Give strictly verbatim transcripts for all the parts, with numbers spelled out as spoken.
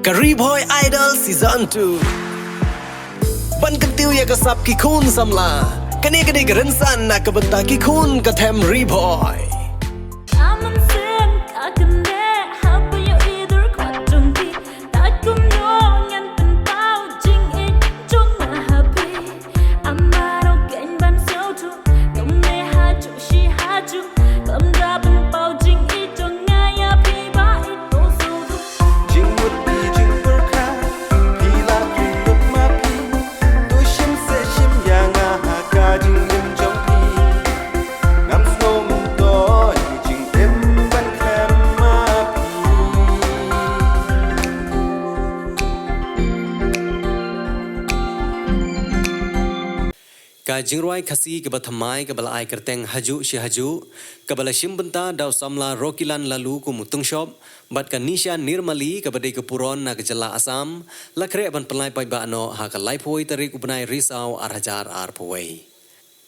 Ka Ri Bhoi Idol Season two. Ban kyntiew ïa ka sap ki khun samla. Kane ka dei ka rynsan na ka bynta ki khun ka them Ri Bhoi. Aman sen ka kynde ha ba ïoh i dur kwat jong phi. Tat kumno ngan pynpaw jingïeit jong nga ha phi. Amaro keiñ ban sngewthuh. Kumne ha juh shi ha juh. Khlem da pynpaw jingïeit jong nga ïa phi ba i to sngewthuh. Jingmut phi jingpyrkhat, phi la phi lut ma phi. To shim se shim ïa nga ha ka jingim jong phi. Ngam sngew myntoi ïa ki jingim ban khlem ma phi. Ka jingrwai Khasi kaba thymmai kaba la ai kyrteng Hajuh Shi Hajuh, kaba la shim bynta da u samla Rokilan Laloo kum u tyngshop, bad ka Nisha Nirmali kaba dei ka puron na ka jylla Assam, la khreh ban pynlait paidbah noh ha ka laiphew wei tarik u bnai Risaw ar hajar arphew wei.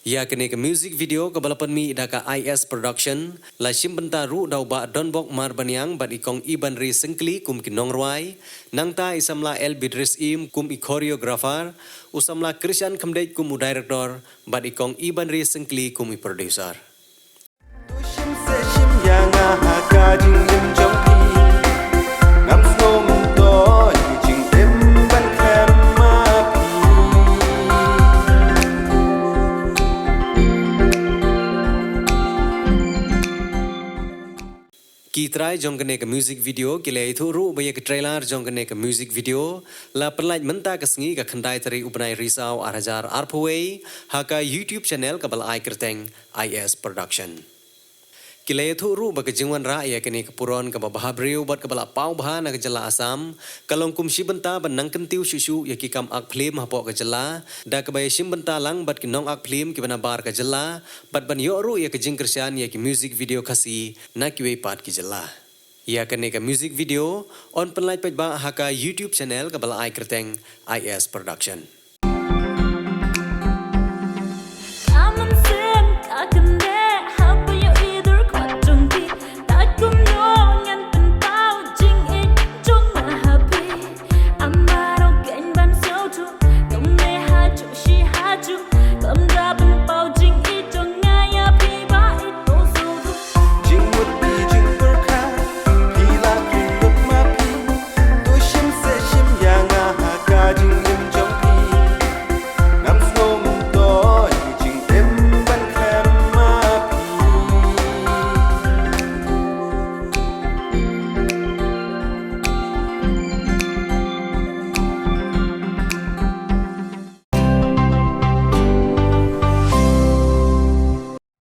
Ïa kane ka music video kaba la pynmih da ka I S Production, la shim bynta ruh da u Bah Donbok Marbaniang bad i Kong Ibanri Syngkli kum ki nongrwai, nangta i samla L Bidris Im kum i choreographer, u samla Krishan Khymdeit kum u director, bad i Kong Ibanri Syngkli kum i producer. To shim se shim ïa nga ha ka jingim jong phi. Ngam sngew myntoi ïa ki jingim ban khlem ma phi. Ki trai jong kane ka music video ki la ïathuh ruh ba ïa ka trailer jong kane ka music video la pynlait mynta ka sngi ka khyndai tarik u bnai Risaw ar hajar arphew wei ha ka YouTube channel kaba la ai kyrteng I S Production. Ki la ïathuh ruh ba ka jingwanrah ïa kane ka puron kaba bhabriew bad kaba la paw bha na ka jylla Assam ka long kum shi bynta ban nang kyntiew shuh shuh ïa ki kam ak phlim hapoh ka jylla, da kaba ïa shim bynta lang bad ki nong ak phlim kiba nabar ka jylla, bad ban ïoh ruh ïa ka jingkyrshan ïa ki music video Khasi na kiwei pat ki jylla. Ïa kane ka music video yn pynlait paidbah ha ka YouTube channel kaba la ai kyrteng I S Production.